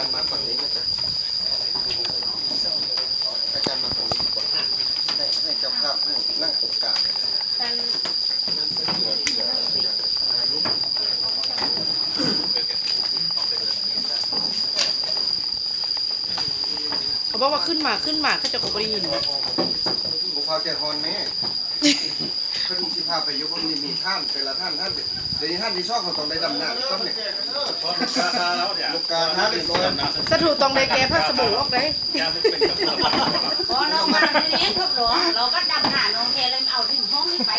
อาจารย์มาฝั่งนี้นะจ๊ะ อาจารย์มาฝั่งนี้ดีกว่า ให้ ให้เจ้าภาพนั่งตรงกลาง ເຂົາບອກວ່າຂຶ້ນມາ ຂຶ້ນມາ ເຂົາເຈົ້າກໍບໍ່ໄດ້ຍິນ. ບໍ່ຟ້າວໃຈຮ້ອນແມ້ ເພິ່ນຊິພາໄປຢູ່ ເພິ່ນມີທ່ານ ແຕ່ລະທ່ານ ທ່ານ ດຽວນີ້ທ່ານທີສອງ ເຮົາຕ້ອງໄດ້ດຳນ້ຳກ່ອນນີ້ ກາທາແລ້ວເດ ກາທາເລີຍ ສາທຸ ຕ້ອງໄດ້ແກ່ຜ້າສະໂບອອກເດ້. ບໍ່ ນ້ອງມາມື້ນີ້ທົດລອງ ລາວກໍດຳໜ້ານ້ອງແທ້ ແລ້ວເອົາຖິງຫ້ອງນີ້ໄປ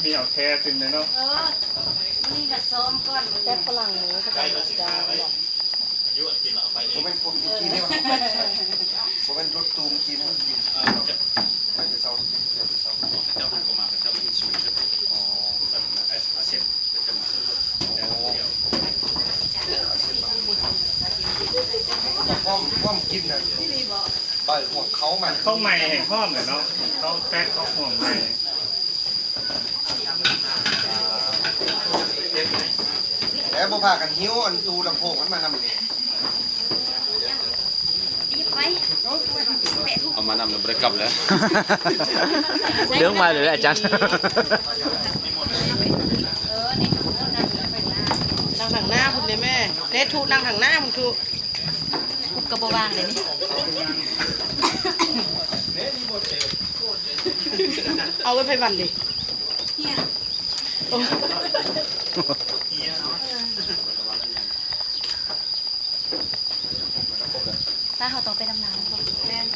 ມີເອົາແທ້ຈຶ່ງເລີຍເນາະ. ເອີ ມື້ນີ້ກໍຊ້ອມກ່ອນ ແຕ່ຝຣັ່ງນີ້ເຂົາເຈົ້າຈະ ບໍ່ແມ່ນພວກເມື່ອກີ້ນີ້ຫວາ? ບໍ່ແມ່ນລົດຕູ້ເມື່ອກີ້ນີ້ຫວາ? ໄປແຕ່ເຊົ້າ ດຽວແຕ່ເຊົ້າ ເຈົ້າເພິ່ນກໍມາ ເຈົ້າເພິ່ນສູງ ອໍ ສັດນະ ອາເຊັດ ເພິ່ນຈະມາຂຶ້ນລົດ ໂອ້ ອາເຊັດມາ ພ້ອມ ພ້ອມກິນນະ ໃບຫວງເຂົ້າມັນ ເຂົ້າໃໝ່ແຮ່ງພ້ອມແຫຼະເນາະ ເຂົ້າແປກ ເຂົ້າຫວງໃໝ່. ແລ້ວບໍ່ພາກັນຫິ້ວອັນຕູ້ລຳໂພງມັນມານຳເດ? ເອົາມານຳແລ້ວບໍ່ໄດ້ກັບແລ້ວ ເລື່ອງໃໝ່ເລີຍອາຈານ. ນັ່ງທາງໜ້າພຸ້ນເດ້ແມ່ ເດ້ທຸ ນັ່ງທາງໜ້າພຸ້ນທຸ. ກຸບກໍບໍ່ວ່າງເດ້ນີ້ ເອົາໄວ້ໄພວັນເດ້ ເຮຍ ໂອ້ ເຮຍເນາະ ເອີ ຕາເຮົາຕ້ອງໄປດຳນ້ຳບໍ່? ແມ່ນ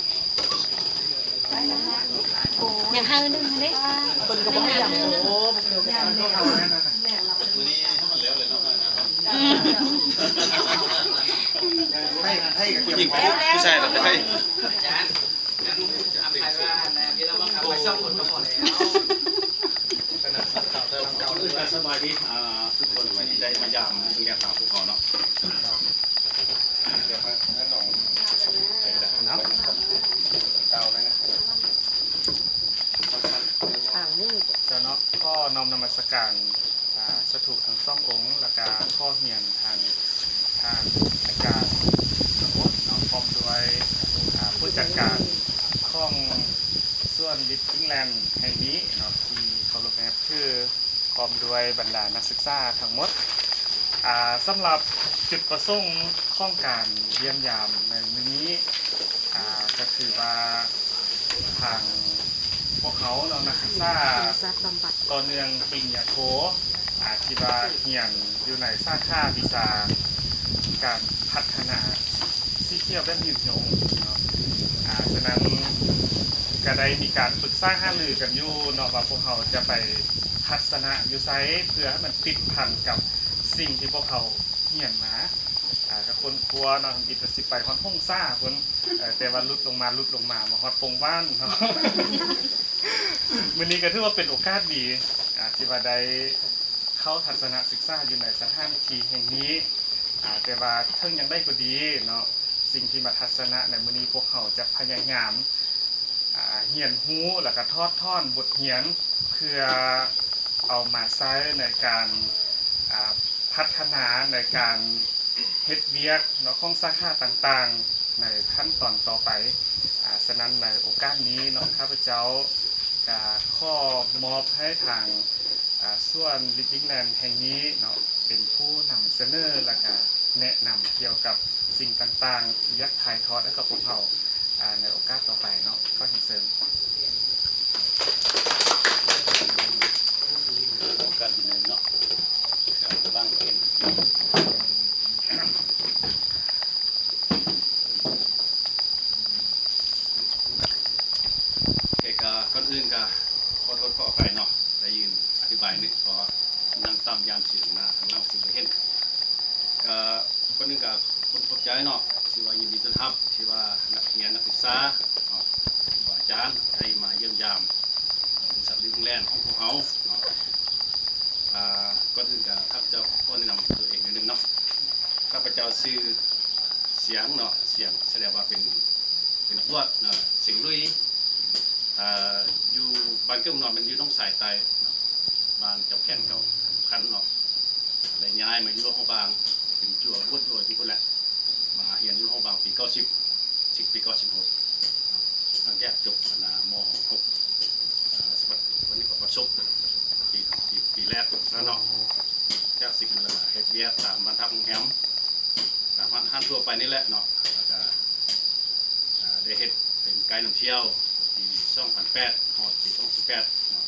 ໄປດຳນ້ຳ ໂອ້ ຍັງຫາໜຶ່ງເດ້ ເພິ່ນກໍບໍ່ໃຫ້ດຳ ໂອ້ ມື້ນີ້ໃຫ້ມັນແລ້ວເລີຍເນາະ ໃຫ້ ໃຫ້ກັບຜູ້ຍິງ ຜູ້ຊາຍລະໃຫ້ ສະບາຍດີ ອ່າ ທຸກຄົນທີ່ໄດ້ມາຢາມໂຮງຮຽນຂອງພວກເຮົາເນາະ ດຽວໃຫ້ ໃຫ້ນ້ອງ ເນາະ ກ່າວໄດ້ນະ ເຈົ້າເນາະ ຂໍນ້ອມນະມັດສະການ ອ່າ ສາທຸທັງສອງອົງ ແລ້ວກະຂໍຮຽນທາງ ທາງອາຈານທັງໝົດເນາະ ພ້ອມດ້ວຍ ອ່າ ຜູ້ຈັດການຂອງສວນລິດຈິງແລນແຫ່ງນີ້ເນາະ ທີ່ເຄົາລົບແລະນັບຖື ພ້ອມດ້ວຍບັນດານັກສຶກສາທັງໝົດ. ອ່າ ສຳລັບຈຸດປະສົງຂອງການຢ້ຽມຢາມໃນມື້ນີ້ ອ່າ ກໍຄືວ່າທາງພວກເຮົາເນາະ ນັກສຶກສາຕໍ່ເນື່ອງປະລິນຍາໂທ ອ່າ ທີ່ວ່າຮຽນຢູ່ໃນສາຂາວິຊາການພັດທະນາສີຂຽວແບບຍືນຍົງເນາະ ອ່າ ສະນັ້ນກໍໄດ້ມີການປຶກສາຫາລືກັນຢູ່ເນາະ ວ່າພວກເຮົາຈະໄປທັດສະນະຢູ່ໃສ ເພື່ອໃຫ້ມັນຕິດພັນກັບສິ່ງທີ່ພວກເຮົາຮຽນມາ ອ່າ ກໍຄົ້ນຄວ້າເນາະ ທຳອິດວ່າຊິໄປຮອດຫົງສາພຸ້ນ ເອີ ແຕ່ວ່າຫຼຸດລົງມາ ຫຼຸດລົງມາ ມາຮອດປົງບ້ານເນາະ ມື້ນີ້ກໍຖືວ່າເປັນໂອກາດດີ ອ່າ ທີ່ວ່າໄດ້ເຂົ້າທັດສະນະສຶກສາຢູ່ໃນສະຖານທີ່ແຫ່ງນີ້ ອ່າ ແຕ່ວ່າເຖິງຢ່າງໃດກໍດີເນາະ ສິ່ງທີ່ມາທັດສະນະໃນມື້ນີ້ ພວກເຮົາຈະພະຍາຍາມ ອ່າ ຮຽນຮູ້ ແລ້ວກະຖອດຖອນບົດຮຽນ ເພື່ອເອົາມາໃຊ້ໃນການ ອ່າ ພັດທະນາ ໃນການເຮັດວຽກເນາະ ຂອງສາຂາຕ່າງໆ ໃນຂັ້ນຕອນຕໍ່ໄປ. ອ່າ ສະນັ້ນໃນໂອກາດນີ້ເນາະ ຂ້າພະເຈົ້າກະຂໍມອບໃຫ້ທາງ ອ່າ ສວນລິດຈິງແລນແຫ່ງນີ້ເນາະ ເປັນຜູ້ນຳສະເໜີ ແລ້ວກະແນະນຳກ່ຽວກັບສິ່ງຕ່າງໆ ທີ່ຢາກຖ່າຍທອດໃຫ້ກັບພວກເຮົາ ອ່າ ໃນໂອກາດຕໍ່ໄປເນາະ. ຂໍຮຽນເຊີນ. ໂອກາດດີເນາະ ກະຫວັງເຫັນ ເອກະ ກ່ອນອື່ນກະຂໍໂທດຂໍອະໄພເນາະ ໄດ້ຢືນອະທິບາຍໜຶ່ງ ເພາະວ່ານັ່ງຕາມຢາມສີຫນ້າທາງຫຼັງຊິບໍ່ເຫັນ ກະກ່ອນອື່ນກະຂອບໃຈເນາະ ທີ່ວ່າຍິນດີຕ້ອນຮັບ ທີ່ວ່ານັກຮຽນນັກສຶກສາເນາະ ຄູບາອາຈານໄດ້ມາຢ້ຽມຢາມ ເອີ ບໍລິສັດລິດຈິງແລນຂອງພວກເຮົາເນາະ ອ່າ ກ່ອນອື່ນກະຂ້າພະເຈົ້າຂໍແນະນຳຕົວເອງໜ້ອຍໜຶ່ງເນາະ ຂ້າພະເຈົ້າຊື່ ສຽງເນາະ ສຽງ ສະແດງວ່າເປັນ ເປັນນັກບວດເນາະ ສຽງລຸຍ ເອີ ຢູ່ບ້ານເກີດເມືອງນອນ ແມ່ນຢູ່ໜອງຊາຍໃຕ້ເນາະ ບ້ານຈອມແຂນເກົ່າ ຄັນເນາະ ໄດ້ຍ້າຍມາຢູ່ຫຼວງພະບາງ ຈົວ ບົວຈົວຢູ່ພຸ້ນແຫຼະ ມາຮຽນຢູ່ໂຮງບາງປີເກົ້າສິບ ສິບປີເກົ້າສິບຫົກເນາະ ຫຼັງຈາກຈົບອັນນ່າ ມໍຫົກ ເອີ ສະບັດ ວັນນີ້ກໍວັນສຸກ ປີ ປີ ປີແລກຊັ້ນເນາະ ຈາກສິບແລ້ວກໍເຮັດວຽກຕາມບ້ານພັກໂຮງແຮມ ຕາມຮ້ານ ຮ້ານທົ່ວໄປນີ້ແຫຼະເນາະ ແລ້ວກໍ ເອີ ໄດ້ເຮັດເປັນໄກນຳທ່ຽວປີສອງພັນແປດ ຮອດປີສອງພັນສິບແປດເນາະ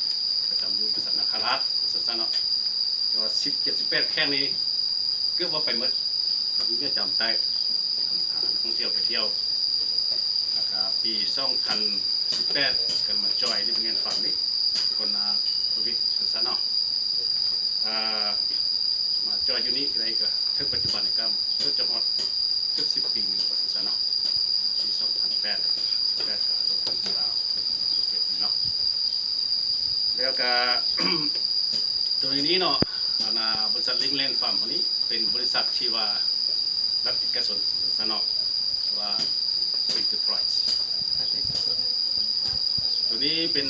ປະຈຳຢູ່ບໍລິສັດນາຄາລາດ ວ່າຊັ້ນໆເນາະ ແຕ່ວ່າສິບເຈັດ ສິບແປດແຂ່ງນີ້ ເກືອບວ່າໄປໝົດ ກໍມີແຕ່ຈຳໄຕ້ ພານັກທ່ອງທ່ຽວໄປທ່ຽວ ແລ້ວກະປີສອງພັນສິບແປດ ກໍມາຈອຍທີ່ໂຮງຮຽນຟາມນີ້ ຄົນນາປະວິດ ວ່າຊັ້ນເນາະ ເອີ ມາຈອຍຢູ່ນີ້ໄດ້ກໍເຖິງປັດຈຸບັນນີ້ກໍເກືອບຈະຮອດເກືອບສິບປີແລ້ວ ວ່າຊັ້ນເນາະ ປີສອງພັນແປດ ສິບແປດ ກໍສອງພັນຊາວ ສິບເຈັດນີ້ເນາະ ແລ້ວກໍ ໂດຍນີ້ເນາະ ອັນນ່າ ບໍລິສັດລິງແລນຟາມເຮົານີ້ເປັນບໍລິສັດທີ່ວ່າລັດເອກະຊົນ ວ່າຊັ້ນເນາະ ວ່າເອັນເຕີໄພຣສ໌ ລັດເອກະຊົນ ໂຕນີ້ເປັນ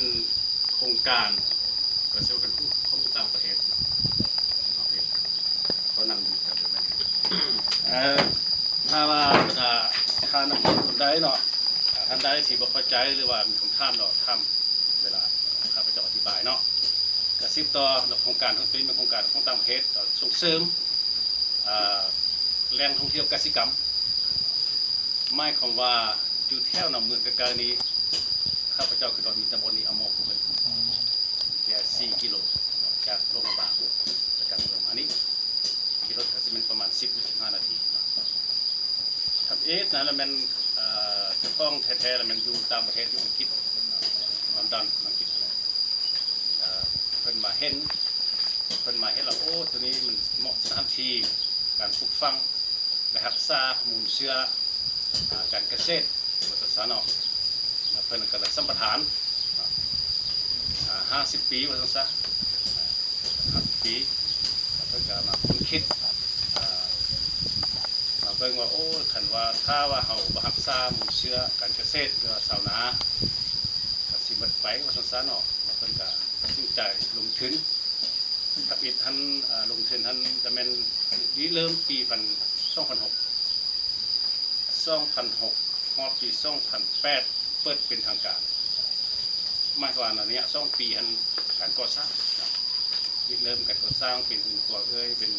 ໂຄງການ ກໍຊິວ່າເປັນຜູ້ ຂອງຕ່າງປະເທດເນາະ ເຂົານັ່ງຢູ່ກັນຢູ່ນັ້ນ ເອີ ຖ້າວ່າ ເອີ ຖ້ານັກຮຽນຄົນໃດເນາະ ທ່ານໃດທີ່ບໍ່ເຂົ້າໃຈ ຫຼືວ່າມີຄຳຖາມເນາະ ຖາມ ເວລາຂ້າພະເຈົ້າອະທິບາຍເນາະ ກະສືບຕໍ່ໂຄງການຂອງຕົວເອງ ເປັນໂຄງການຂອງຕ່າງປະເທດ ກໍສົ່ງເສີມ ເອີ ແຫຼ່ງທ່ອງທ່ຽວກະສິກຳ ໝາຍຄວາມວ່າຢູ່ແຖວນ້ຳເມືອງໃກ້ໆນີ້ ຂ້າພະເຈົ້າຄິດວ່າມີແຕ່ບ່ອນນີ້ ອາໝໍງເພິ່ນ ແຕ່ສີ່ກິໂລເນາະ ຈາກຫຼວງພະບາງ ຈາກກາງເມືອງມານີ້ ຂີ່ລົດກໍຊິແມ່ນປະມານສິບ ຫຼື ສິບຫ້ານາທີເນາະ. ທຳອິດນະ ລະແມ່ນ ເອີ ເຈົ້າຂອງແທ້ໆ ລະແມ່ນຢູ່ຕ່າງປະເທດ ຢູ່ອັງກິດເນາະ ລອນດອນ ອັງກິດຫັ້ນແຫຼະ ເອີ ເພິ່ນມາເຫັນ ເພິ່ນມາເຫັນລະ ໂອ້ ໂຕນີ້ມັນເໝາະສະຖານທີ່ການປູກຝັງ ແລະ ຮັກສາມູນເຊື້ອ ອາ ການກະເສດ ວ່າຊັ້ນຊະເນາະ ລະເພິ່ນກໍເລີຍສຳປະທານ ອາ ຫ້າສິບປີ ວ່າຊັ້ນຊະ ອາ ຫ້າສິບປີ ລະເພິ່ນກໍມາຄົ້ນຄິດ ອາ ມາເບິ່ງວ່າ ໂອ້ ຄັນວ່າ ຖ້າວ່າເຮົາບໍ່ຮັກສາມູນເຊື້ອການກະເສດ ຫຼືວ່າຊາວນາ ກໍຊິໝົດໄປ ວ່າຊັ້ນຊະເນາະ ລະເພິ່ນກໍຕັດສິນໃຈລົງທຶນ ທຳອິດຫັ້ນ ອາ ລົງທຶນຫັ້ນກໍແມ່ນລິເລີ່ມປີພັນ ສອງພັນຫົກ ສອງພັນຫົກ ຮອດປີສອງພັນແປດ ເປີດເປັນທາງການ ໝາຍຄວາມວ່າໃນໄລຍະສອງປີຫັ້ນ ການກໍ່ສ້າງ ລິເລີ່ມການກໍ່ສ້າງ ເປັນເຮືອນຄົວເອີຍ ເປັນ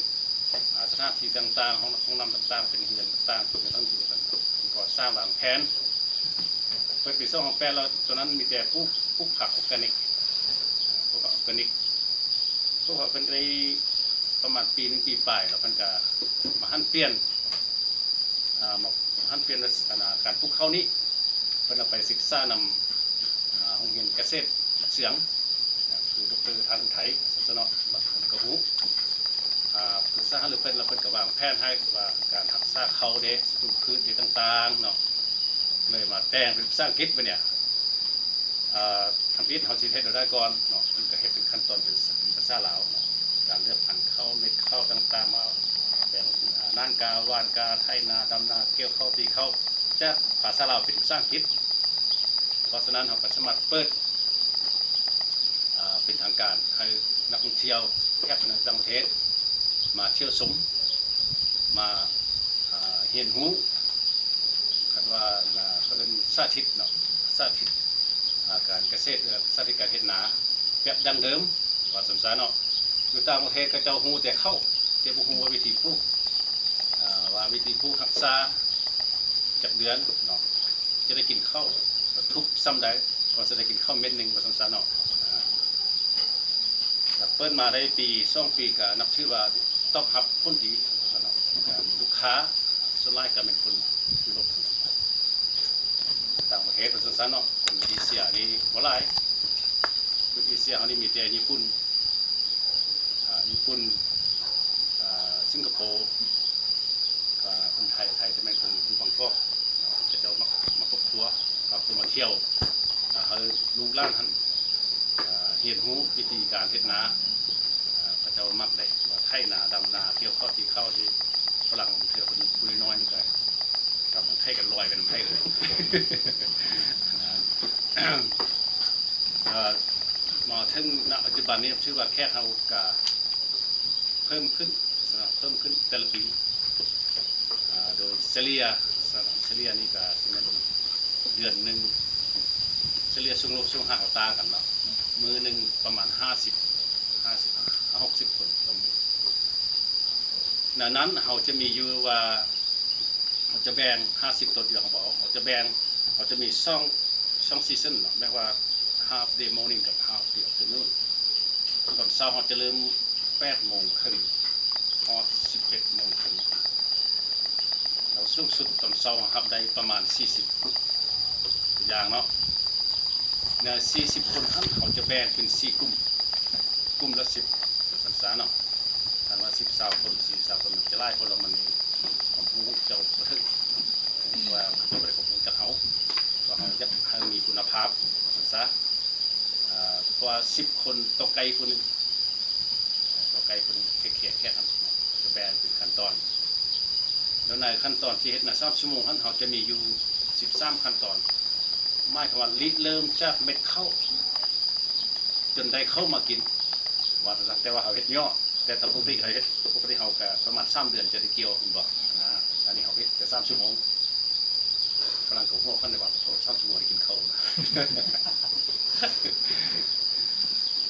ອາ ສະຖານທີ່ຕ່າງໆ ຫ້ອງ ຫ້ອງນ້ຳຕ່າງໆ ເປັນເຮືອນຕ່າງໆ ເປັນການຕັ້ງຢູ່ກັນ ເປັນກໍ່ສ້າງວາງແຜນ ເປີດປີສອງພັນແປດ ແລ້ວຕອນນັ້ນມີແຕ່ປູກ ປູກຜັກອໍແກນິກ ປູກຜັກອໍແກນິກ ປູກຜັກ ເພິ່ນໄດ້ປະມານປີໜຶ່ງປີປາຍ ແລ້ວເພິ່ນກະມາຫັນປ່ຽນ ອ່າ ມາຫັນປ່ຽນ ອັນນ່າ ການປູກເຂົ້ານີ້ ເພິ່ນເອົາໄປສຶກສານຳ ອ່າ ໂຮງຮຽນກະເສດເຊືອງ ຄື ດຣ. ທານອຸໄທ ສະເນາະ ບາງຄົນກໍຮູ້ ອ່າ ປຶກສາຫາລືເພິ່ນ ແລ້ວເພິ່ນກໍວາງແຜນໃຫ້ວ່າການຮັກສາເຂົ້າເດ ສັດຕູພືດເດຕ່າງໆເນາະ ເລີຍມາແຕ່ງເປັນພາສາອັງກິດບາດນີ້ ອ່າ ທຳອິດເຮົາຊິເຮັດແນວໃດກ່ອນເນາະ ເພິ່ນກໍເຮັດເປັນຂັ້ນຕອນເປັນ ເປັນພາສາລາວເນາະ ການເລືອກພັນເຂົ້າ ເມັດເຂົ້າຕ່າງໆ ມາແບ່ງ ອ່າ ໜ່ານກາ ຫວ່ານກາ ໄຖນາ ດຳນາ ກ່ຽວເຂົ້າ ຕີເຂົ້າ ຈາກພາສາລາວເປັນພາສາອັງກິດ ເພາະສະນັ້ນເຮົາກໍສາມາດເປີດ ອ່າ ເປັນທາງການໃຫ້ນັກທ່ອງທ່ຽວແຂກຈາກຕ່າງປະເທດມາທ່ຽວຊົມ ມາ ອ່າ ຮຽນຮູ້ ຄັນວ່າ ເຂົາເອີ້ນສາທິດເນາະ ສາທິດ ອ່າ ການກະເສດ ສາທິດການເຮັດນາແບບດັ້ງເດີມ ວ່າຊັ້ນຊະເນາະ ຢູ່ຕ່າງປະເທດເຂົາເຈົ້າຮູ້ແຕ່ເຂົ້າ ແຕ່ບໍ່ຮູ້ວ່າວິທີປູກ ອ່າ ວ່າວິທີປູກ ຮັກສາຈັກເດືອນເນາະ ຈະໄດ້ກິນເຂົ້າ ແລະ ທຸບຊ່ຳໃດ ກໍຈະໄດ້ກິນເຂົ້າເມັດໜຶ່ງ ວ່າຊັ້ນຊະເນາະ ແລ້ວເປີດມາໄດ້ປີສອງປີ ກໍນັບຖືວ່າຕອບຮັບຜົນດີ ວ່າຊັ້ນເນາະ ກໍມີລູກຄ້າ ສ່ວນຫຼາຍກໍແມ່ນຄົນຢູໂຣບ ຕ່າງປະເທດ ວ່າຊັ້ນຊະເນາະ ຄົນເອເຊຍນີ້ບໍ່ຫຼາຍ ຄົນເອເຊຍເຮົານີ້ມີແຕ່ຍີ່ປຸ່ນ ອ່າ ຍີ່ປຸ່ນ ອ່າ ສິງກະໂປ ອ່າ ຄົນໄທ ໄທຈະແມ່ນຄົນຢູ່ບາງກອກເນາະ ເຂົາເຈົ້າມັກ ມັກຄອບຄົວ ມັກຄົນມາທ່ຽວ ອ່າ ໃຫ້ລູກຫຼານຫັ້ນ ອ່າ ຮຽນຮູ້ວິທີການເຮັດນາ ອ່າ ເຂົາເຈົ້າມັກເດ້ ວ່າໄຖນາ ດຳນາ ກ່ຽວເຂົ້າ ຕີເຂົ້າ ທີ່ຝຣັ່ງເທື່ອເພິ່ນຜູ້ນ້ອຍໆນີ້ກໍ ກຳລັງໄຖກັນລອຍໄປນຳໄຜເລີຍ ເອີ ມາເຖິງ ນະ ປັດຈຸບັນນີ້ ຖືວ່າແຂກເຮົາກະເພີ່ມຂຶ້ນ ເພີ່ມຂຶ້ນແຕ່ລະປີ ສະເລ່ຍ ສະເລ່ຍນີ້ກະຊິແມ່ນເດືອນໜຶ່ງ ສະເລ່ຍຊ່ວງໂລກຊ່ວງຫາງເຮົາຕ່າງກັນເນາະ ມື້ໜຶ່ງປະມານຫ້າສິບ ຫ້າສິບ ຫົກສິບຄົນຕໍ່ມື້. ໃນນັ້ນເຮົາຈະມີຢູ່ວ່າ ເຮົາຈະແບ່ງຫ້າສິບຕໍ່ເດືອນ ເຮົາບໍ່ເອົາ ເຮົາຈະແບ່ງ ເຮົາຈະມີສອງ ສອງຊີຊັນເນາະ ແບບວ່າ half day morning ກັບ half day afternoon. ຕອນເຊົ້າເຮົາຈະເລີ່ມແປດໂມງເຄິ່ງ ຮອດສິບເອັດໂມງເຄິ່ງ ແລ້ວສູງສຸດຕອນເຊົ້າເຮົາຮັບໄດ້ປະມານສີ່ສິບ ຕົວຢ່າງເນາະ ໃນສີ່ສິບຄົນຫັ້ນ ເຮົາຈະແບ່ງເປັນສີ່ກຸ່ມ ກຸ່ມລະສິບ ວ່າຊັ້ນຊະເນາະ. ຄັນວ່າສິບ ຊາວຄົນ ສີ່ ຊາວຄົນ ມັນຈະຫຼາຍຄົນ ແລ້ວມັນຄວາມຮູ້ເຈົ້າບໍ່ເຖິງ ວ່າເຂົາເຈົ້າບໍ່ໄດ້ຄວາມຮູ້ຈາກເຮົາ ວ່າເຮົາຢາກໃຫ້ມີຄຸນນະພາບ ວ່າຊັ້ນຊະ. ເອີ ເພາະວ່າສິບຄົນຕໍ່ໄກ່ຜູ້ໜຶ່ງ ຕໍ່ໄກ່ຜູ້ໜຶ່ງ ແຂກ ແຂກ ແຂກຫັ້ນ ຈະແບ່ງເປັນຂັ້ນຕອນ ແລ້ວໃນຂັ້ນຕອນທີ່ເຮັດນະ ສາມຊົ່ວໂມງຫັ້ນ ເຮົາຈະມີຢູ່ສິບສາມຂັ້ນຕອນ ໝາຍຄວາມວ່າລິເລີ່ມຈາກເມັດເຂົ້າ ຈົນໄດ້ເຂົ້າມາກິນ ວ່າຊັ້ນຊະ. ແຕ່ວ່າເຮົາເຮັດຫຍໍ້ ແຕ່ຕາມປົກກະຕິເຮົາເຮັດ ປົກກະຕິເຮົາກະປະມານສາມເດືອນຈະໄດ້ກ່ຽວ ແມ່ນບໍ່? ອາ ອັນນີ້ເຮົາເຮັດແຕ່ສາມຊົ່ວໂມງ ຝຣັ່ງກໍຫົວຄັນໄດ້ວ່າ ໂອ້ ສາມຊົ່ວໂມງໄດ້ກິນເຂົ້ານະ.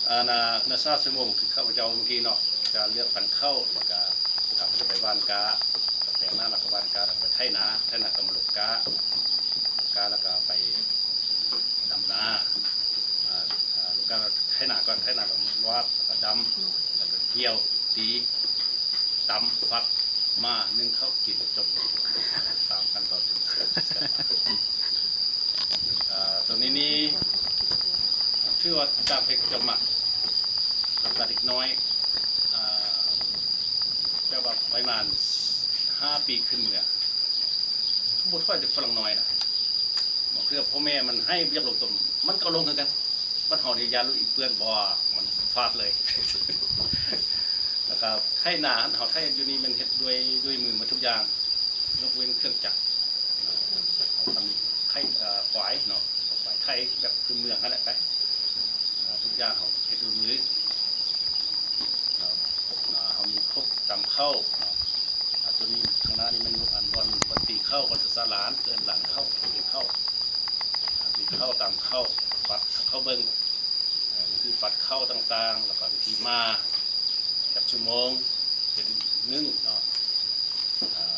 ອັນນະ ໃນສາມຊົ່ວໂມງ ຄືຂ້າພະເຈົ້າເມື່ອກີ້ເນາະ ຈະເລືອກພັນເຂົ້າ ແລ້ວກະ ເຂົາຈະໄປຫວ່ານກ້າ ແປງນາ ແລ້ວກໍຫວ່ານກ້າ ແລ້ວກໍໄຖນາ ໄຖນາກໍມາລົກກ້າ ລົກກ້າ ແລ້ວກໍໄປ ດຳນາ ອາ ອາ ການໄຖນາກ່ອນ ໄຖນາກໍຫວ່ານ ແລ້ວກໍດຳ ແລ້ວກໍກ່ຽວ ຕີ ຕຳ ຝັດ ໝ່າ ໜຶ້ງເຂົ້າ ກິນ ຈົບ ຕາມຂັ້ນຕອນເປັນສະເຕັບ. ອາ ໂຕນີ້ນີ້ ຖືວ່າຕ່າງເຮັດຈະມັກ ແລ້ວກໍເດັກນ້ອຍ ອາ ແບບວ່າປະມານຫ້າປີຂຶ້ນເມືອ ບໍ່ຄ່ອຍໄດ້ຝຣັ່ງນ້ອຍນະ ບາງເທື່ອພໍ່ແມ່ມັນໃຫ້ບໍ່ຢາກລົງຕົມ ມັນກໍລົງຄືກັນ. ບ້ານເຮົານີ້ຢ້ານລູກອີເປື້ອນ ບໍ່ ມັນຟາດເລີຍ. ແລ້ວກໍໄຖນາ ເຮົາໄຖຢູ່ນີ້ແມ່ນເຮັດດ້ວຍ ດ້ວຍມືໝົດທຸກຢ່າງ ຍົກເວັ້ນເຄື່ອງຈັກ. ເຮົາກໍມີໄຖ ເອີ ຄວາຍເນາະ ເອົາໄປໄຖແບບພື້ນເມືອງຫັ້ນແຫຼະ ໄປ ເອີ ທຸກຢ່າງເຮົາເຮັດດ້ວຍມື. ແລ້ວ ເຮົາມີຄົບຕຳເຂົ້າເນາະ. ອາ ຕົວນີ້ຂ້າງໜ້ານີ້ແມ່ນ ອັນ ບ່ອນ ບ່ອນຕີເຂົ້າ ບ່ອນສະສະຫຼານ ເອີ້ນຫຼານເຂົ້າ ຕີເຂົ້າ ອາ ຕີເຂົ້າ ຕຳເຂົ້າ ຝັດເຂົ້າເບິ່ງ ເອີ ວິທີຝັດເຂົ້າຕ່າງໆ ແລ້ວກໍວິທີໝ່າ ຈັກຊົ່ວໂມງ ເຮັດໜຶ້ງເນາະ. ອາ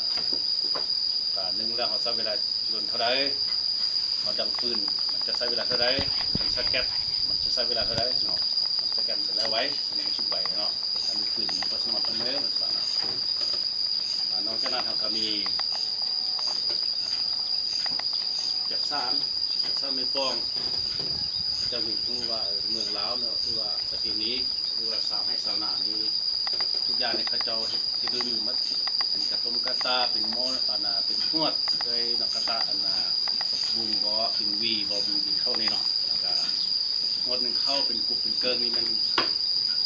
ການໜຶ້ງແລ້ວເຮົາໃຊ້ເວລາດົນເທົ່າໃດ ເຮົາດັງຟືນມັນຈະໃຊ້ເວລາເທົ່າໃດ ຄັນໃຊ້ແກັສມັນຈະໃຊ້ເວລາເທົ່າໃດເນາະ. ຄັນໃຊ້ແກັສມັນຈະແລ້ວໄວ ມັນສຸກໄວເນາະ ຄັນມີຟືນມັນກໍສະໝໍ່ສະເໝີ ມັນສາມາດ. ອາ ນອກຈາກນັ້ນເຮົາກໍມີ ອາ ຈັກສານ ຈັກສານແມ່ນປ່ອງ ເຈົ້າເຫັນຮູ້ວ່າ ເອີ ເມືອງລາວເນາະ ຫຼືວ່າປະເພນີ ຫຼືວ່າຊາວໄຮ່ຊາວນານີ້ ທຸກຢ່າງນີ້ເຂົາເຈົ້າເຮັດ ເຮັດດ້ວຍມືໝົດ. ເປັນກະຕົ້ມກະຕ່າ ເປັນໝໍ້ ອັນນ່າ ເປັນຫວດເອີຍເນາະ ກະຕ່າ ອັນນ່າ ບຸງບໍ ເປັນຫວີບໍ ບີ ບີເຂົ້ານີ້ເນາະ. ແລ້ວກະຫວດໜຶ້ງເຂົ້າ ເປັນກຸບເປັນເກີງນີ້ແມ່ນ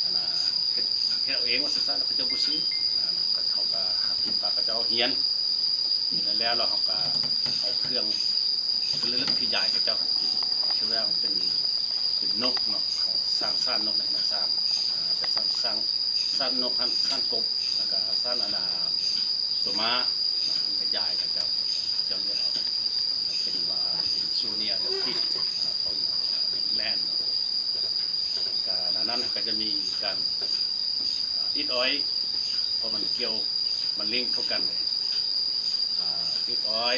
ອັນນ່າ ເຮັດ ເຮັດເອົາເອງວ່າຊັ້ນຊະ ເຂົາເຈົ້າບໍ່ຊື້. ອັນນັ້ນເຮົາກະຮັບພາເຂົາເຈົ້າຮຽນ ນີ້ແລ້ວ ແລ້ວເຮົາກະເອົາເຄື່ອງ ເຄື່ອງເລັກໆ ທີ່ຢາຍເຂົາເຈົ້າ ເຊັ່ນວ່າເປັນ ເປັນນົກເນາະ ເຮົາສ້າງສານນົກໃນນັ້ນ ສ້າງ ອາ ຈະສ້າງ ສ້າງສານນົກຫັ້ນ ສານກົບ ແລ້ວກະສານ ອັນນ່າ ຕົວມ້າ ມັນກະຢາຍເຂົາເຈົ້າ ເຂົາເຈົ້າລຽກເອົາ ເປັນວ່າເປັນຊູເນຍເລັກໆ ອາ ຂອງ ອາ ເວດແລນເນາະ. ກະ ນອກນັ້ນກະຈະມີການ ອາ ອິດອອຍ ເພາະມັນກ່ຽວ ມັນລິງເຂົ້າກັນເລີຍ ອາ ອິດອອຍ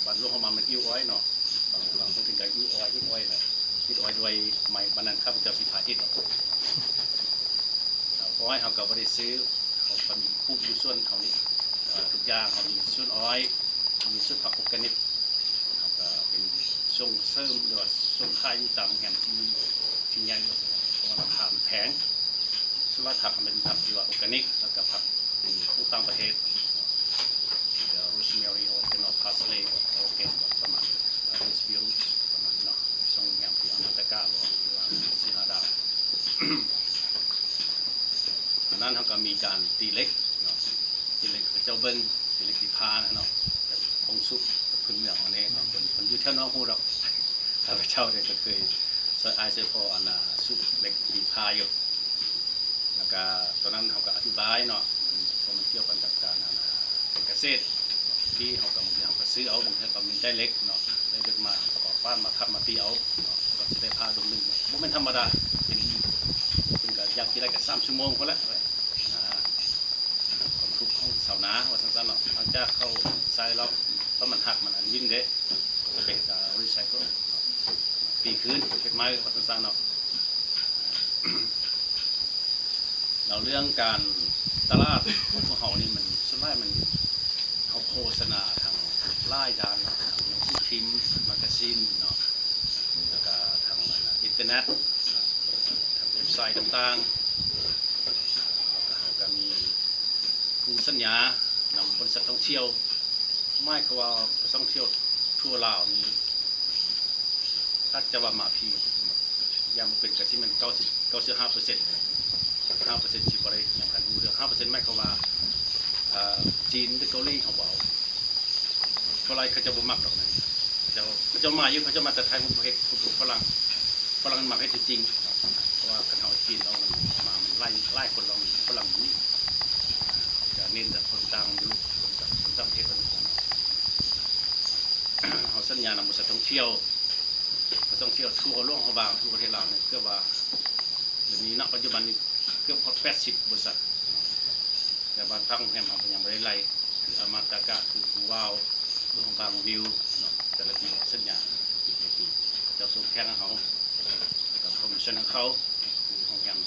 ບ້ານຫຼວງເຮົາມາແມ່ນອິ້ວອອຍເນາະ ບາງ ບາງຄົນເພິ່ນກະອິ້ວອອຍ ອິດອອຍແຫຼະ ອິດອອຍດ້ວຍໄມ້. ບາດນັ້ນຂ້າພະເຈົ້າຊິພາອິດອອກ ເອົາອອຍເຮົາກະບໍ່ໄດ້ຊື້ ເຮົາກະມີປູກຢູ່ສວນເຮົານີ້ ເອີ ທຸກຢ່າງເຮົາມີສວນອອຍ ມີສວນຜັກອໍແກນິກ ເຮົາກະເປັນສົ່ງເສີມ ຫຼືວ່າສົ່ງຂາຍຢູ່ຕາມໂຮງແຮມທີ່ ທີ່ໃຫຍ່ ເພາະວ່າລາຄາມັນແພງ. ສ່ວນຫຼາຍຜັກມັນເປັນຜັກທີ່ວ່າອໍແກນິກ ແລ້ວກະຜັກເປັນຂອງຕ່າງປະເທດ ເຊັ່ນໂຣສແມຣີ ອໍແກນ ພາສເລ ອໍແກນ ປະມານນີ້ ເຣສບິວ ປະມານນີ້ເນາະ. ໂຮງແຮມທີ່ອາມາຕະກະ ຫຼືວ່າສີ່ຫ້າດາວ ອັນນັ້ນເຮົາກະມີການຕີເຫຼັກເນາະ ຕີເຫຼັກເຂົາເຈົ້າເບິ່ງ ຕີເຫຼັກຕີພານະເນາະ ແບບຂອງສູດພື້ນເມືອງເຮົານີ້ ບາງຄົນ ຄົນຢູ່ແຖວນອກຮູ້ດອກ. ຂ້າພະເຈົ້ານີ້ກະເຄີຍຊ່ອຍອ້າຍຊ່ອຍພໍ່ ອັນນ່າ ສູດເຫຼັກຕີພາຢູ່ ແລ້ວກະຕອນນັ້ນເຮົາກະອະທິບາຍເນາະ ເພາະມັນກ່ຽວກັນກັບການ ອັນນ່າ ການກະເສດ ທີ່ເຮົາກໍ ບາງເທື່ອເຮົາກໍຊື້ເອົາ ບາງເທື່ອກໍມີໄດເຣັກເນາະ ໄດເຣັກມາ ເຂົາກໍປ້ານມາ ຂັບມາຕີເອົາເນາະ ກໍຊິໄດ້ພາດົງໜຶ່ງ ບໍ່ແມ່ນທຳມະດາ ເປັນ ເພິ່ນກໍຢາກຊິໄດ້ກໍສາມຊົ່ວໂມງພຸ້ນແຫຼະ ອ່າ ຄວາມທຸກຂອງຊາວນາວ່າຊັ້ນໆເນາະ ຫຼັງຈາກເຂົາໃຊ້ແລ້ວ ຖ້າມັນຫັກ ມັນອັນວິນເດ້ ກໍໄປເຮັດ ອ່າ ຣີໄຊເຄິນເນາະ ຕີຄືນ ເຮັດໃໝ່ວ່າຊັ້ນໆເນາະ. ແລ້ວເລື່ອງການຕະຫຼາດຂອງພວກເຮົານີ້ ມັນ ສ່ວນຫຼາຍມັນ ເຮົາໂຄສະນາທາງຫຼາຍດ້ານເນາະ ທາງໜັງສືພິມ ມາກາຊິນເນາະ ແລ້ວກະທາງ ອັນ ອິນເຕີເນັດ ທາງເວັບໄຊຕ່າງໆ ແລ້ວກະເຮົາກະມີຄູ່ສັນຍານຳບໍລິສັດທ່ອງທ່ຽວ ໝາຍຄວາມວ່ານັກທ່ອງທ່ຽວທົ່ວລາວນີ້ ອາດຈະວ່າມາພີ້ ຢ່າງບໍ່ເປັນກະຊິແມ່ນເກົ້າສິບ ເກົ້າສິບຫ້າເປີເຊັນ ຫ້າເປີເຊັນຊິບໍ່ໄດ້ຫຍັງກັນຮູ້ເລື່ອງ ຫ້າເປີເຊັນໝາຍຄວາມວ່າ ເອີ ຈີນ ຫຼື ເກົາຫຼີເຮົາບໍ່ເອົາ ເພາະວ່າເຂົາເຈົ້າບໍ່ມັກດອກນະ ເຂົາເຈົ້າ ເຂົາເຈົ້າມາຢູ່ ເຂົາເຈົ້າມາແຕ່ໄທ ເຂົາເຮັດ ເຂົາເປັນຝຣັ່ງ ຝຣັ່ງມັກເຮັດຕົວຈິງ ເພາະວ່າຄັນເຮົາເອົາຈີນເນາະ ມັນມາ ມັນຫຼາຍ ຫຼາຍຄົນເນາະ ມັນຝຣັ່ງບໍ່ມີ ເຮົາຈະເນັ້ນແຕ່ຄົນຕ່າງຢູ່ ຄົນຕ່າງ ຄົນຕ່າງປະເທດວ່າຊັ້ນເນາະ ເຮົາສັນຍານຳບໍລິສັດທ່ອງທ່ຽວ ນັກທ່ອງທ່ຽວທົ່ວຫຼວງພະບາງ ທົ່ວປະເທດລາວນີ້ ເກືອບວ່າ ດຽວນີ້ ນະ ປັດຈຸບັນນີ້ ເກືອບຮອດແປດສິບບໍລິສັດ ແຕ່ວ່າທາງໂຮງແຮມເຮົາກໍຍັງບໍ່ໄດ້ໄລ່ ຄືອາມາຕະກະ ຄືພູວາວ ຫຼວງພະບາງວິວເນາະ ແຕ່ລະປີສັນຍາ ປີຕໍ່ປີ ເຂົາເຈົ້າສົ່ງແຂກໃຫ້ເຮົາ ແລ້ວກໍຄອມມິດຊັນໃຫ້ເຂົາ ຄືໂຮງແຮມ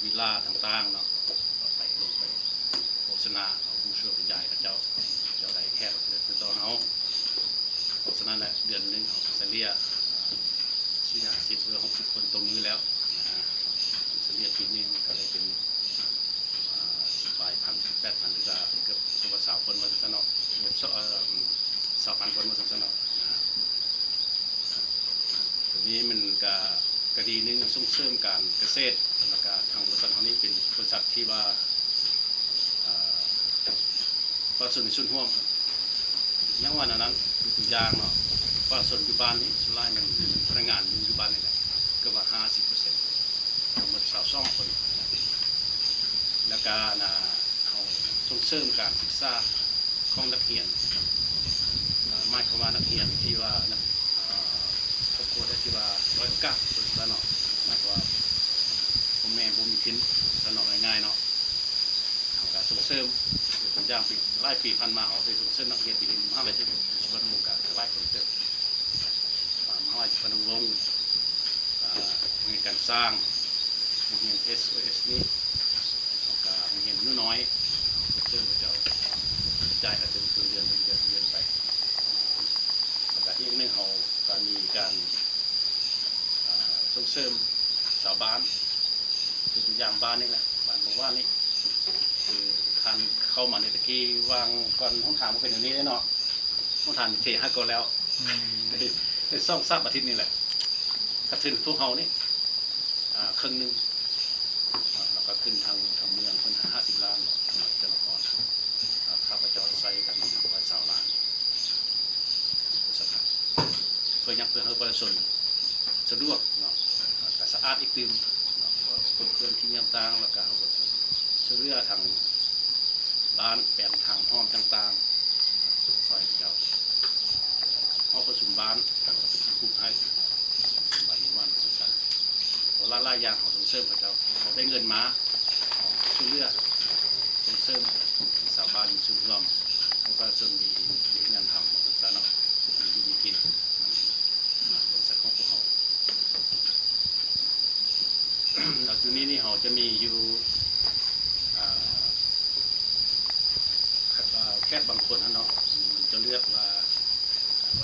ວິລລາຕ່າງໆເນາະ ກໍໄປລົງໄປໂຄສະນາ ເອົາໂບຣເຊີໄປຢາຍເຂົາເຈົ້າ ເຈົ້າໄດ້ແຂກເດີນຕໍ່ເຮົາ ເພາະສະນັ້ນແຫຼະ ເດືອນໜຶ່ງເຮົາກໍສະເລ່ຍ ສີ່ຫ້າສິບ ຫຼື ຫົກສິບຄົນຕໍ່ມື້ແລ້ວນະ ສະເລ່ຍປີໜຶ່ງກໍໄດ້ເປັນ ອ່າ ປາຍພັນ ແປດພັນ ຫຼື ກໍເກືອບ ເກືອບວ່າຊາວຄົນວ່າຊັ້ນເນາະ ເອີ ຊາວພັນຄົນວ່າຊັ້ນເນາະນະ. ໂຕນີ້ມັນກະ ກະດີໜຶ່ງ ສົ່ງເສີມການກະເສດ ແລ້ວກະທາງບໍລິສັດເຮົານີ້ເປັນບໍລິສັດທີ່ວ່າ ເອີ ປະຊາຊົນມີສ່ວນຮ່ວມ ຍັງວ່າແນວນັ້ນ ຍົກຕົວຢ່າງເນາະ ປະຊາຊົນຢູ່ບ້ານນີ້ ສ່ວນຫຼາຍແມ່ນພະນັກງານຢູ່ ຢູ່ບ້ານນີ້ແຫຼະ ເກືອບວ່າຫ້າສິບເປີເຊັນ ທັງໝົດຊາວສອງຄົນ ແລ້ວກະ ອັນ ເຮົາສົ່ງເສີມການສຶກສາ ຂອງນັກຮຽນ ເອີ ໝາຍຄວາມວ່ານັກຮຽນທີ່ວ່າ ເອີ ຄອບຄົວທີ່ວ່າດ້ອຍໂອກາດ ວ່າຊັ້ນເນາະ ໝາຍຄວາມວ່າພໍ່ແມ່ບໍ່ມີທຶນ ວ່າຊັ້ນເນາະ ງ່າຍໆເນາະ ເຮົາກະສົ່ງເສີມ ຍົກຕົວຢ່າງປີ ຫຼາຍປີຜ່ານມາ ເຮົາໄດ້ສົ່ງເສີມນັກຮຽນໄປຮຽນຢູ່ມະຫາໄລທີ່ສຸວັນນະວົງກະຫຼາຍຄົນເຕີບ ມະຫາໄລສຸວັນນະວົງ ອ່າ ໂຮງຮຽນການຊ່າງ ໂຮງຮຽນ ເອສໂອເອສ ນີ້ ແລ້ວກະໂຮງຮຽນໜູນ້ອຍ ເຊິ່ງເຂົາເຈົ້າຈ່າຍຄ່າເຕີມທຸກເດືອນ ທຸກເດືອນ ທຸກເດືອນໄປ ແລ້ວກະອີກໜຶ່ງ ເຮົາກະມີການ ອ່າ ສົ່ງເສີມຊາວບ້ານ ຍົກຕົວຢ່າງບ້ານນີ້ແຫຼະ ບ້ານບໍ່ວ່ານີ້ ຄືທ່ານເຂົ້າມາໃນຕະກີ້ ຫວ່າງກ່ອນຫົນທາງບໍ່ເປັນແນວນີ້ເດ້ເນາະ ຫົນທາງເທໃຫ້ກ່ອນແລ້ວ ອືມ ໄດ້ ໄດ້ສອງສາມອາທິດນີ້ແຫຼະ ກະທຶນພວກເຮົານີ້ ອ່າ ເຄິ່ງໜຶ່ງ ແລ້ວກໍຂຶ້ນທາງ ທາງເມືອງເພິ່ນຫ້າສິບລ້ານເນາະ ທາງເຈົ້ານະຄອນ ແລ້ວຂ້າພະເຈົ້າໃສ່ກັນຮ້ອຍຊາວລ້ານ ໂຄສະນາ ເພື່ອຫຍັງ? ເພື່ອໃຫ້ປະຊາຊົນສະດວກເນາະ ແລ້ວກໍສະອາດອີກຕື່ມເນາະ ເພາະວ່າປົນເປື້ອນຂີ້ເຫຍື້ອຕ່າງໆ ແລ້ວກໍເຮົາກໍຊ່ວຍເຫຼືອທາງບ້ານ ແປງທາງຫ້ອມຕ່າງໆ ຊ່ອຍເຂົາເຈົ້າ ຫໍປະຊຸມບ້ານ ເຮົາກໍເປັນຜູ້ປຸກໃຫ້ ປະຊຸມບ້ານໝູ່ບ້ານຕ່າງໆ ເພາະຫຼາຍໆຢ່າງເຮົາສົ່ງເສີມເຂົາເຈົ້າ ເຂົາໄດ້ເງິນມາ ເຮົາຊ່ວຍເຫຼືອສົ່ງເສີມໃຫ້ຊາວບ້ານມີສ່ວນຮ່ວມ ໃຫ້ປະຊາຊົນມີ ມີວຽກງານທຳ ວ່າຊັ້ນຊະເນາະ ມີຢູ່ມີກິນ ມາບໍລິສັດຂອງພວກເຮົາ ແລ້ວຈຸດນີ້ນີ້ເຮົາຈະມີຢູ່ ອ່າ ແຂກບາງຄົນຫັ້ນເນາະ ມັນຈະເລືອກວ່າ ອ່າ ເ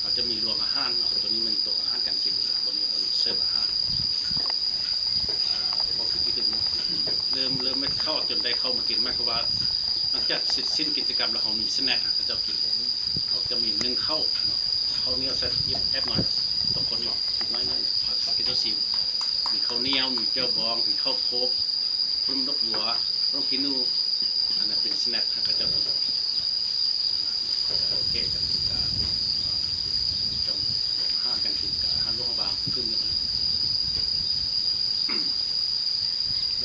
ຮົາຈະມີລວມອາຫານເນາະ ໂຕນີ້ແມ່ນໂຕະອາຫານການກິນ ໂຕນີ້ເພິ່ນເສີບອາຫານ ອ່າ ເວົ້າຄືທີ່ເປັນ ເລີ່ມ ເລີ່ມເຮັດເຂົ້າຈົນໄດ້ເຂົ້າມາກິນ ໝາຍຄວາມວ່າ ຫຼັງຈາກເສັດສິ້ນກິດຈະກຳແລ້ວ ເຮົາມີສະແນັກໃຫ້ເຂົາເຈົ້າກິນ ເຮົາຈະມີໜຶ້ງເຂົ້າເນາະ ເຂົ້າໜຽວໃສ່ອີກແອບໜ້ອຍ ຕໍ່ຄົນເນາະ ອີກໜ້ອຍໜຶ່ງ ເອົາໃຫ້ເຂົາເຈົ້າຊີມ ມີເຂົ້າໜຽວ ມີແຈ່ວບອງ ມີເຂົ້າໂພບ ລົມດອກບົວ ລົມຂີ້ໜູ ອັນນັ້ນເປັນສະແນັກໃຫ້ເຂົາເຈົ້າກິນ ໂອເຄ ຈະມີການ ອ່າ ຈຳອາຫານການກິນ ກະອາຫານຫຼວງພະບາງຂຶ້ນ ແລ້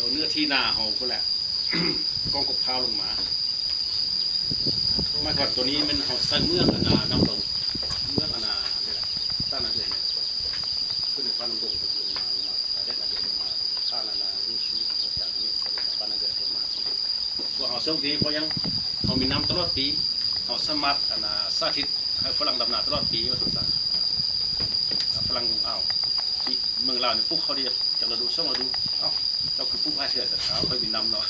ວເນື້ອທີ່ນາເຮົາພຸ້ນແຫຼະ ກ້ອງກົກພ້າວລົງມາ ມາກ່ອນ ໂຕນີ້ແມ່ນເຮົາໃສ່ເມືອງອັນນ່າ ນ້ຳດົງ ເມືອງອັນນ່າ ນີ້ແຫຼະ ທ່ານາເດືອນນີ້ ຂຶ້ນໃນພາກນ້ຳດົງ ລົງມາ ລົງມາ ທ່າແດດນາເດືອນ ລົງມາ ທ່ານານາ ມີຊີວິດ ຈາກນີ້ ລົງມາ ບ້ານນາເດືອນ ລົງມາ ພວກເຮົາໂຊກດີ ເພາະຫຍັງ ເຮົາມີນ້ຳຕະຫຼອດປີ ເຮົາສາມາດອັນນ່າ ສາທິດໃຫ້ຝຣັ່ງດຳນາຕະຫຼອດປີ ວ່າຊັ້ນຊະ ຝຣັ່ງ ອ້າວ ເມືອງລາວນີ້ປູກເຂົ້າໄດ້ຈັກລະດູ ສອງລະດູ ເອົ້າ ເຈົ້າຄືປູກຫຼາຍເທື່ອຊັ້ນ ເອົ້າ ຂ້ອຍມີນ້ຳເນາະ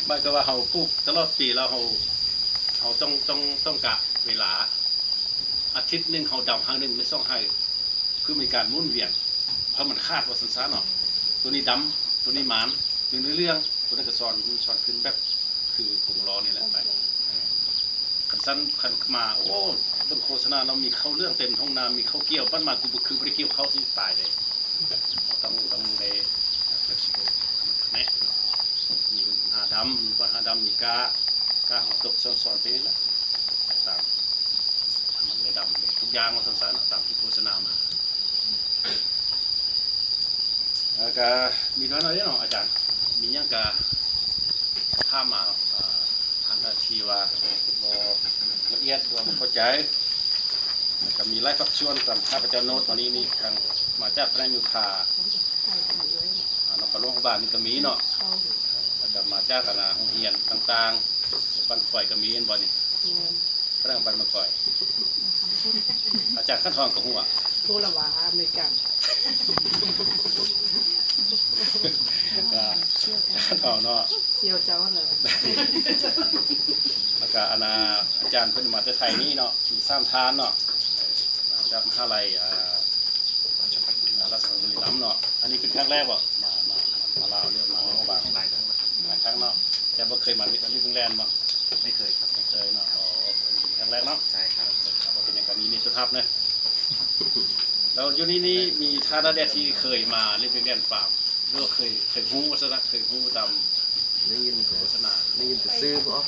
ໝາຍຄວາມວ່າເຮົາປູກຕະຫຼອດປີ ແລ້ວເຮົາ ເຮົາຕ້ອງ ຕ້ອງ ຕ້ອງກະເວລາ ອາທິດໜຶ່ງເຮົາດຳໄຮ່ໜຶ່ງ ຫຼື ສອງໄຮ່ ຄືມີການໝູນວຽນ ເພາະມັນຂາດວ່າຊັ້ນຊະເນາະ ໂຕນີ້ດຳ ໂຕນີ້ໝານ ໂຕນີ້ເຫຼືອງ ໂຕນັ້ນກະຊ້ອນ ມັນຊ້ອນຂຶ້ນແບບຄືກົງລໍ້ນີ້ແຫຼະ ໄປ ເອີ ຄັນຊັ້ນ ຄັນມາ ໂອ້ ເບິ່ງໂຄສະນາເນາະ ມີເຂົ້າເຫຼືອງເຕັມທົ່ງນາ ມີເຂົ້າກ່ຽວ ບັດມາກູບໍ່ຄືບໍ່ໄດ້ກ່ຽວເຂົ້າຊິຕາຍເດ້ ຕ້ອງ ຕ້ອງໄດ້ flexible ແນະເນາະ ມີຫາດຳ ມີບ່ອນຫາດຳ ມີກ້າ ກ້າເຮົາຕົກຊ້ອນໆ ໄປນີ້ແຫຼະ ຕາມ ມັນໄດ້ດຳເບິດທຸກຢ່າງວ່າຊັ້ນຊະເນາະ ຕາມທີ່ໂຄສະນາມາ ແລ້ວກະມີເທົ່ານັ້ນເນາະອາຈານ ມີຫຍັງກະຖາມມາເນາະ ອ່າ ອັນໃດທີ່ວ່າບໍ່ລະອຽດ ຫຼືວ່າບໍ່ເຂົ້າໃຈ ແລ້ວກະມີຫຼາຍພາກສ່ວນຕາມຂ້າພະເຈົ້າໂນ້ດມານີ້ ມີທັງມາຈາກພະແນກໂຍທາ ອ່າ ນະຄອນຫຼວງພະບາງນີ້ກະມີເນາະ ແລ້ວກະມາຈາກອັນນ່າ ໂຮງຮຽນຕ່າງໆ ບ້ານຂ້ອຍກະມີ ແມ່ນບໍ່ນີ້? ແມ່ນ ພະແນກບ້ານມາຄອຍ ອາຈານຂັນທອງກະຮູ້ ຮູ້ລະວ່າອາເມລິກັນ ອາ ຂັນທອງເນາະ ສ່ຽວເຈົ້າຫັ້ນແຫຼະ ແລ້ວກະອັນນ່າ ອາຈານເພິ່ນມາແຕ່ໄທນີ້ເນາະ ມີສາມທ່ານເນາະ ມາຈາກມະຫາໄລ ອ່າ ອ່າ ລາຊະພັດບຸຣີລຳເນາະ ອັນນີ້ເປັນຄັ້ງແລກບໍ່ ມາ ມາ ມາລາວ ຫຼືມາຫຼວງພະບາງ? ຫຼາຍຄັ້ງແລ້ວ ຫຼາຍຄັ້ງເນາະ ແຕ່ບໍ່ເຄີຍມາລິບງແລນບໍ່? ໄມ່ເຄີຍຄັບ ໄມ່ເຄີຍເນາະ ອໍ ອັນນີ້ເປັນຄັ້ງແລກເນາະ ໃຊ່ຄັບ ບໍ່ເປັນຫຍັງ ກະຍິນດີຕ້ອນຮັບເນາະ ແລ້ວຢູ່ນີ້ນີ້ມີທ່ານໃດທີ່ເຄີຍມາລິບງແລນຟາມ ຫຼືວ່າເຄີຍ ເຄີຍຮູ້ຊະນະ ເຄີຍຮູ້ຕາມ ໄດ້ຍິນ ໂຄສະນາ ໄດ້ຍິນແຕ່ຊື່ບໍ່?